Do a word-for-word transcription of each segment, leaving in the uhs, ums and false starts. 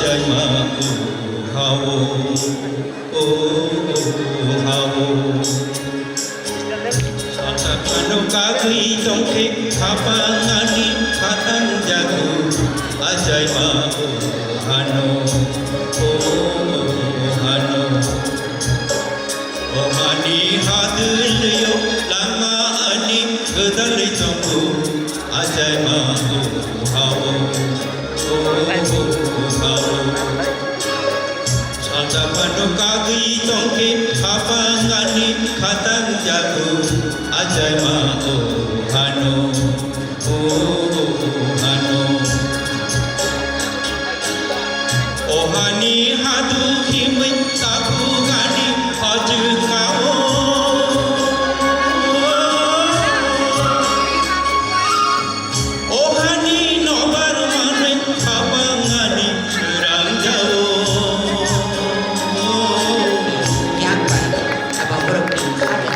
Achaima o ha-o, o ha-o. Salsa phano kagwi tongkhe khapang ani khatang jago. Achaima o hano, o hano. O hani hadwlwio lama ani gwdalwi tongo, achaima o ha-o, o ha-o. Salsa phano kagwi tongkhe khapang ani khatang jago, achaima o hano. O hano. O hani hadu himwi takhuk ani hojwk ka-o. O hani nobar manwi khapang ani swrang ja-o. Yang bai, abo borok ni kha de.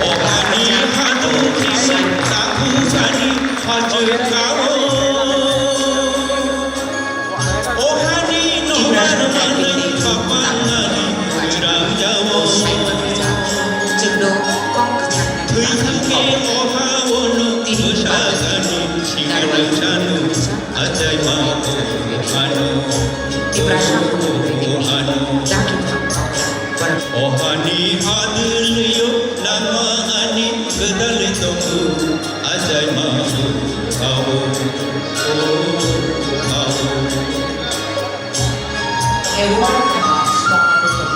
O hani hadu himwi takhuk ani hojwk ka-o. O hani nobar manwi khapang ani swrang ja-o. Chwngno kok kwchang nai. Thwi thangkhe o ha-o no bwsajani singrang sanu achaima o hano. Tiprasa O hano. Daki thang. O hani hadwlwio lama ani gwdalwi tongo, achaima o ha-o, o ha-o. Award eba sokha bwswk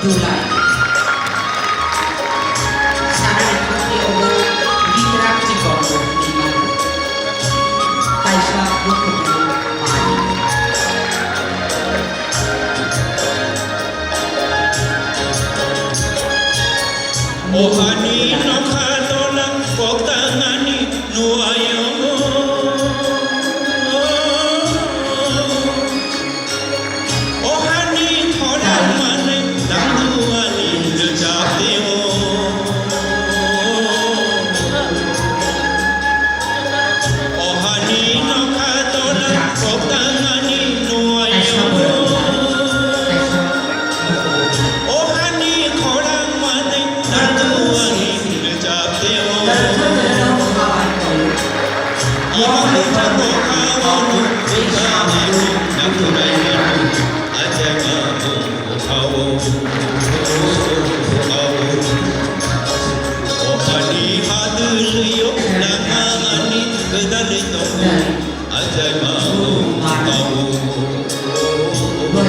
July. Sana ni khe obo Bikram Chikon ni kaisa bukhuk ni mai. O hani nokha dona koktang ani nuayo. O hani thola mane dangdu ani rwchapteo. O hani nokha dona koktang ani nuayo. O hani khorang mane dangdu ani rwchapteo. O hani thola mane dangdu ani rwchapteo. Achaima o, o, o, o, o.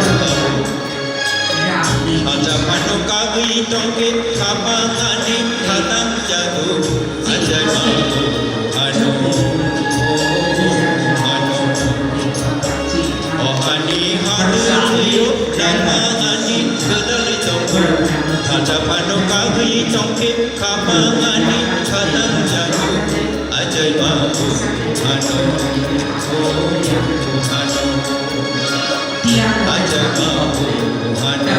Achaima no kagwi tongkhe khapang ani khatang jago. Achaima o, ano, o, ano. O hani hadwlwio nangma ani gwdalwi tongo. Achaima no kagwi tongkhe khapang ani khatang jago. Achaima o, ano, o, ano. Achaima o, ano, o, ano.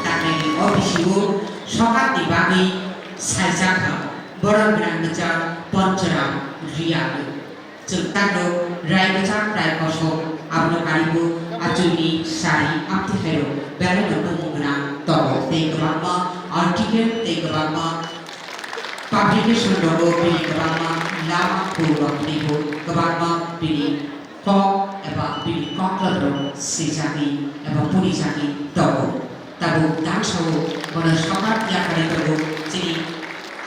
Tangnai ni o bisi o sokak ni bagwi saijak kha, borok gwnang gwchal Ponchoram Riyal. Chwng tangno rai kwcham rai kosom, abono karibo achugni sari amtwi hairo belaino bumung gwnang tongo tei kwbangma article tei kwbangma publication rogo bini kwbangma lama phurwrok teibo kwbangma bini kok eba bini koklop rok swijagwi eba punijagwi tongo. Tabuk dangsao bono sokak yakarwi tongo chini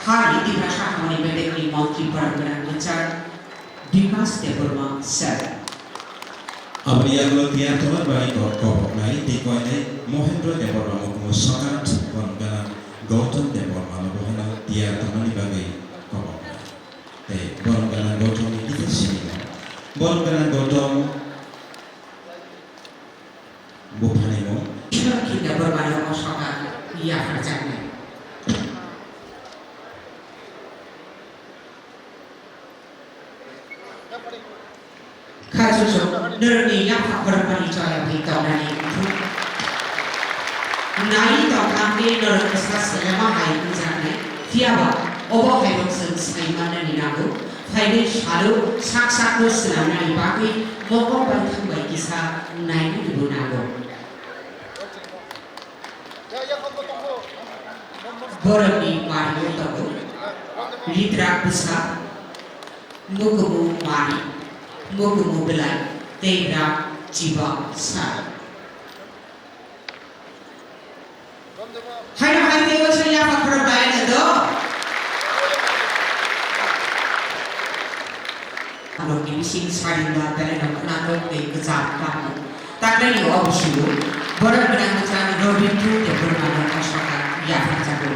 hani Tiprasa hamoni bedekni montri borok gwnang gwchal Bikas Debbarma sir. Aboni yagulo tiyar tongmani bagwi kok koboknai tei koinai Mohendro Debbarma mukumu sokak borok gwnang Gautam Debbarma no bohaino tiyar tongmani bagwi koboknai. Tei borok gwnang Gautam ni kisa sinimo. Borok gwnang Gautam buphani mung. Ishwar khinda borok mani o sokha yapharjaknai. Kha chuchuk, norokni yapha khorokmani choya bai tongnani wngkha. Nai tongkha khe norok bwsa selema hai wngjaknai, phiyaba obo hai rok chwng Saimanani nango, phainai salo sak sakno swnamnani bagwi mokol bai thangbai kisa nainani bo nango. Borokni mario tongo, ritrak bwsa, mukumu mari, mukumu belai, tei rak chiba sa. Haino hai teibo se yapha khorok dai na do. Ano ni bising sarinda belai no khna no tei kwcham tamo. Taklai ni o bisingo borok gwnang kwcham Robindra Debbarma no kosaka yapha jago.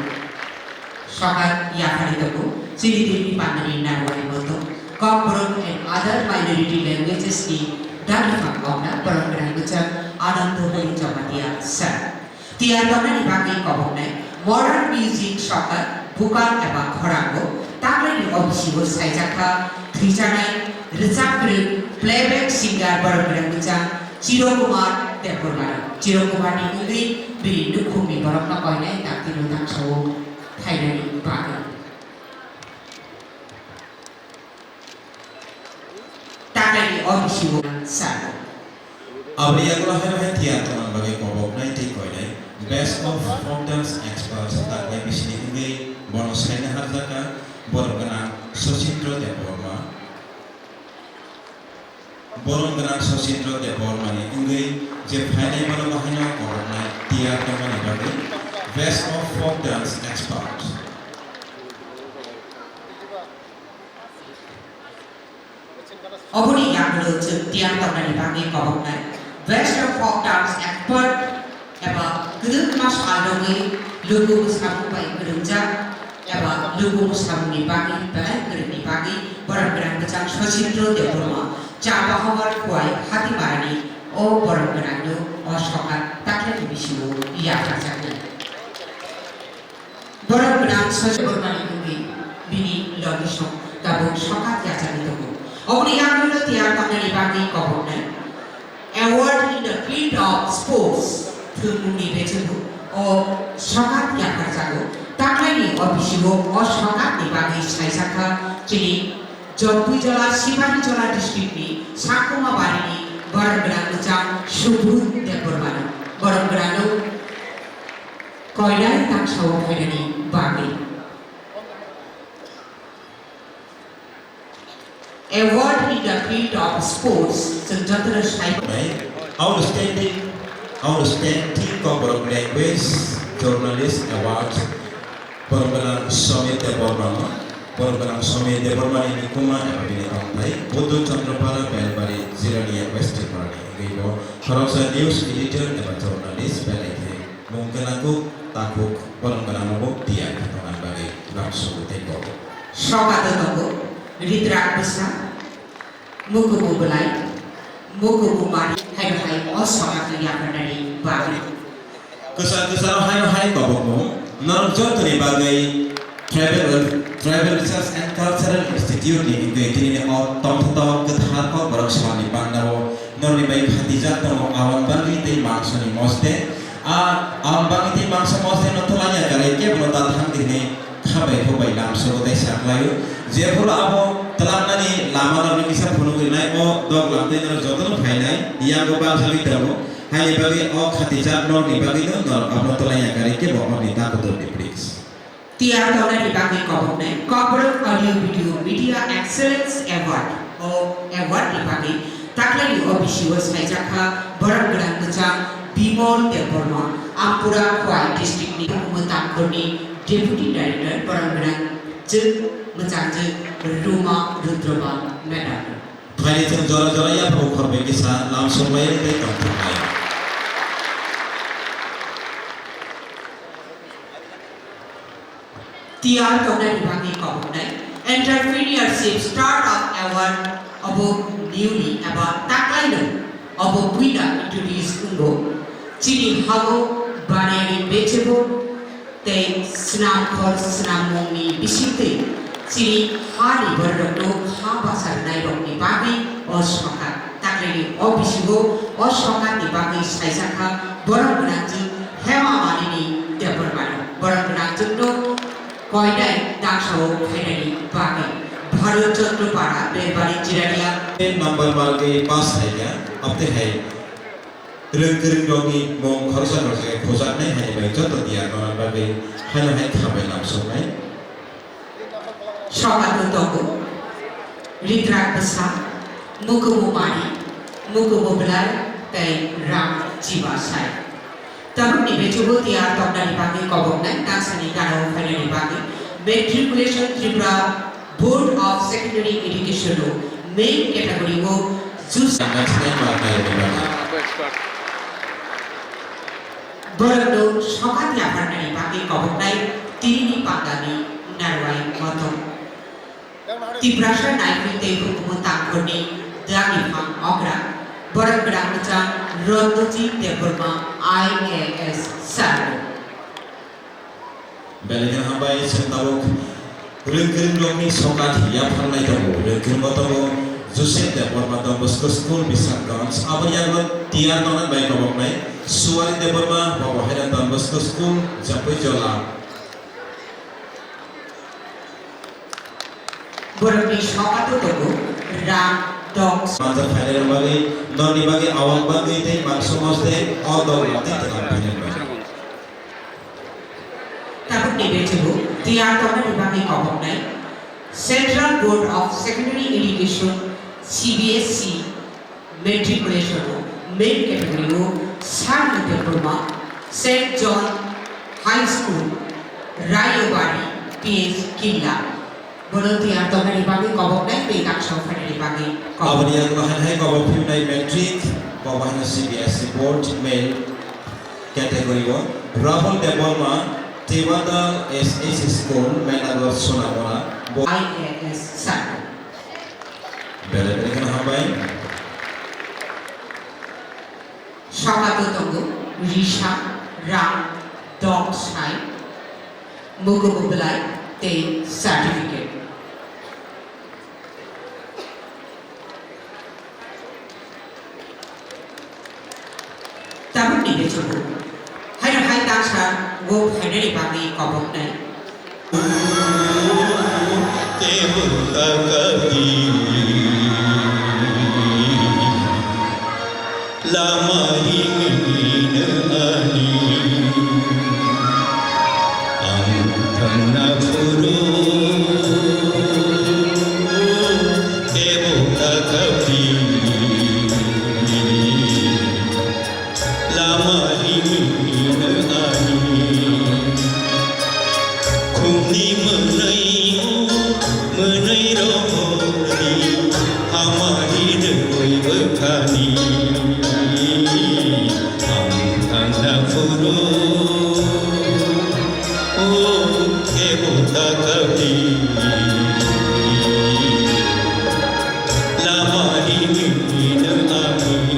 Sokat yaphari tongo, chini tini pandani narwari moto, Kokborok and other minority languages ni dagi phang okna borok gwnang bwchang Anando Hari Jamatia sir. Tiyar tongnani bagwi koboknai modern music sokat bukal eba khorango taklaini o bisingo saijakha thwijanai rwchap kwrwng playback singer borok gwnang bwchang Chiro Kumar Debbarma. Chiro Kumar ni wngwi bini nukhungni borokno koinai daktino tangsao phainani bagwi. Taklai ni o bisingo sano. Aboni yagulo haino hai tiyar tongna bagwi koboknai tei koinai Best of Folk Dance Experts taklai bisini wngwi bono saina harjakha borok gwnang Sachindra Debbarma. Borom gwnang Sachindra Debbarmani wngwi je phainai bono bahaino koboknai tiyar tongmani bagwi Best of Folk Dance Expert. Oboni yagulo chwng tiyar tongnani bagwi koboknai Best of Folk Dance Expert eba kwdwkma salrogwi luku bwsamung bai kwrwngjak eba luku bwsamungni bagwi belai kwrwngni bagwi borok gwnang bwchang Sachindra Debbarma Chapa Hawar Khwai Hatimarani o borok gwnangno o sokat taklani bisingo yapharjaknai. Borok gwnang Sachindra Debbarmani wngwi bini logisong tabuk sokat yachagwi tongo. Oboni yagulo tiyar tongnani bagwi koboknai. Award in the field of sports thwngmungni bechebo o sokat yapharjago. Taklaini o bisingo o sokatni bagwi saijakha chini Jompuijola, Sipahijala district ni Sakuma barini borok gwnang bwchang Subudh Debbarmano. Borok gwnangno koinai tangsao phainani bagwi. Award in the field of sports, chwng jotono sai. Outstanding, outstanding Kokborok language journalist award, borok gwnang Somir Debbarma, borok gwnang Somir Debbarma ni nikuma eba bini tongthai, Boddo Chandrapara, Belbari, Jirania, West Tripura ni wngwi bo khoroksa news editor eba journalist belai khe mung gwnang kuk takhuk borok gwnang no bo tiyar khe tongna bagwi lamsogo tei bobo. Sokat o tongo, ritrak bwsa, mukumu bwlai, mukumu mari, hai hai o sokat no yapharnani bagwi. Kwchar kwcharo hai hai kobokmung norok jotoni bagwi Tribal, Tribal Research and Cultural Institute ni wngwi tini o tongthoto kwthar Kokborok salni panda o norokni bai khatijak tongo Awan Bangwi tei Mangsoni Moste. A, Awan Bangwi tei Mangso Moste no twlangya kwrwi kebono ta thang di hinwi khabai khobai lamsogo tei saklaio. Jephuru abo twlangnani lama norokni kisa phunugwi nai o dok lam tei norok jotono phainai yango bangjalwi tongo. Haini bagwi o khatijak norokni bagwino norok abono twlangya kwrwi kebo orni ta kuturni please. Tiyar tongnani bagwi koboknai Kokborok Audio Video Media Excellence Award. O award ni bagwi taklaini o bisingo saijakha borok gwnang bwchang Bimol Debbarma, Ampura Khowai district ni Mwtangkhorni Deputy Director, borok gwnang jwk mwchangjwk Ruma Rudrabal Madam. Phaini chwng jora jora yaphuru khorbai kisa lamsokbai tei tongthoknai. Tiyar tongnani bagwi koboknai Entrepreneurship Startup Award obo newly eba taklaino obo puila introduce wngo. Chini hago baniyani bechebo tei swnam khor swnam mungni bisingtwi chini hani bororokno ha basa rwnairokni bagwi o sokat. Taklaini o bisingo o sokatni bagwi saijakha borok gwnangjwk Hema Malini Debbarmano. Borok gwnangjwkno Koinai tangsao phainani bagwi Bharat Chandra Para, Berbari Jirania. Number margwi pass haikha, abte hai rwng kwrwng rokni mung khoroksa khoroksa khe khujaknai haini bai joto tiyar manna bagwi haino hai khabai lamsoknai. Sokato tongo Ritrak Bwsa, Mukumu Mari, Mukumu Bwlai tei Ram Chiba Sai. Tabukni bisingo tiyar toknani bagwi koboknai tangsani gana-o phainani bagwi Matriculation Tripura Board of Secondary Education-o main category-o jus- Borokno sokat yapharnani bagwi koboknai tinini pandani narwai motom. Tiprasa naifil tei hukumu tangkhorni dagi phang okra, borok gwdang mwchang Rotnojit Debbarma I A S sir. Belai kheno hambai, chwng tabuk rwng kwrwng rokni sokat yapharnai tongo. Rwng kwrwng o tongo Joseph Debbarma Don Bosco School, Bisakganj. Aboni yago tiyar tongnai bai koboknai Suwari Debbarma, bobo haino Don Bosco School, Jampui Jola. Borokni sokato tongo Ram Dong. Manjak phainai bagwi, nokni bagwi awang bagwi tei mangso mos tei o dol rok tei tengam phainai bagwi. Tabukni bisingo tiyar tongnani bagwi koboknai Central Board of Secondary Education, C B S E, Matriculation-o main category-o Sir Nitin Burma, Saint John High School, Rayobari, P H Killa. Bono tiyar tongnani bagwi koboknai tei tangsao phainani bagwi kobok. Aboni yago hai hai kobok phimnai matric, bobo haino C B S E board, male category-o Rahul Debbarma, Tewandal S H School, Mainagor, Sonamona, bo- I A S sir. Belai belai kheno hambai. Sokato tongo Risa Ram Dong Sai, Mukumu Bwlai tei certificate. Tabukni bisingo haino hai tangsao phainani bagwi koboknai. Tebo takadi lama ringin ani ang thangna phuru tebo takadi. Lama rimino ani khumni mwnwi mwnwi rohorni hamari rwi bwkhani ang thangna phuru o kebo takadi lama rimino ani.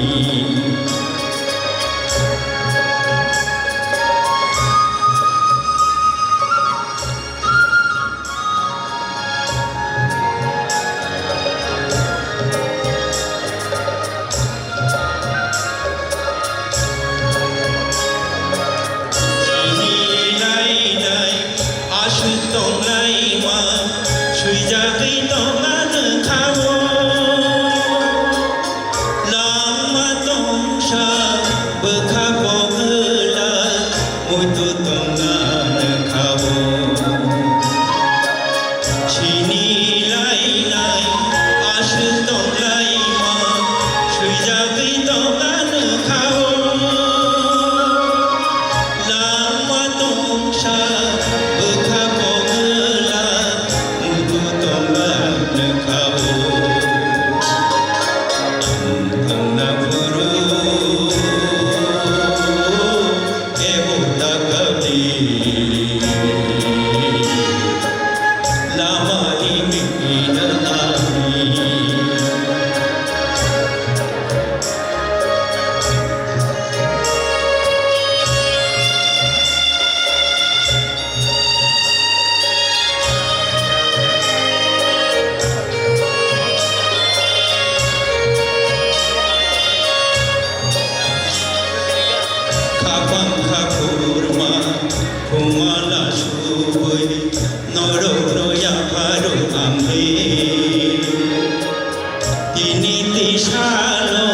Tini tisalo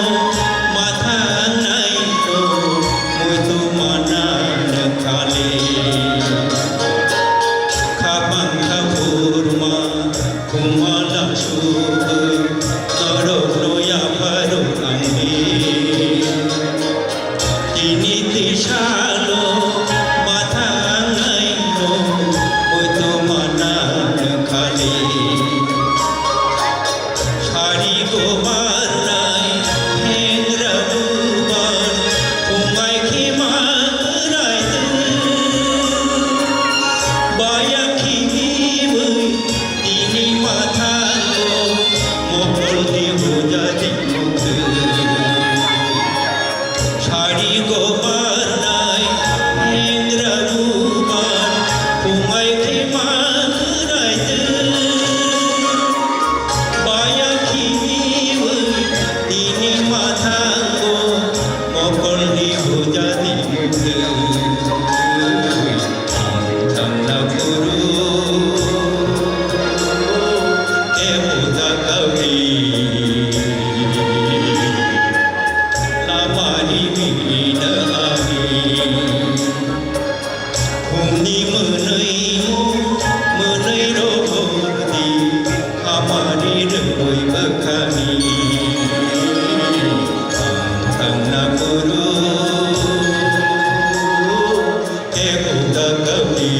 mathangnai no muitu mana nangkhale. Khapang khaphurma khumala subui norok no yapharuk angdi. Tini tisalo mathangnai no muitu mana nangkhale. Sari go barnai hengra bubar phungai khima rai tu. Baya khimi bui tini mathango mokol di hoja di muktu. Sari go barnai hengra bubar phungai khima rai tu. Baya khimi bui tini mathango mokol ni hoja di muktu. Ang thangna kuru te hoja kawi. Lamani mina ani. Khumni mwnwi mwnwi rohordi, hamari rwngwi bwkhani. Ang thangna kuru, tei buda kawi.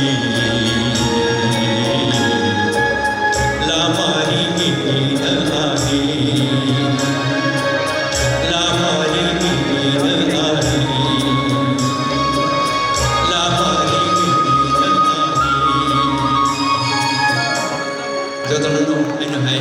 Lamari mina ani. Lamari mina ani. Lamari mina ani. Jotono no aino hai.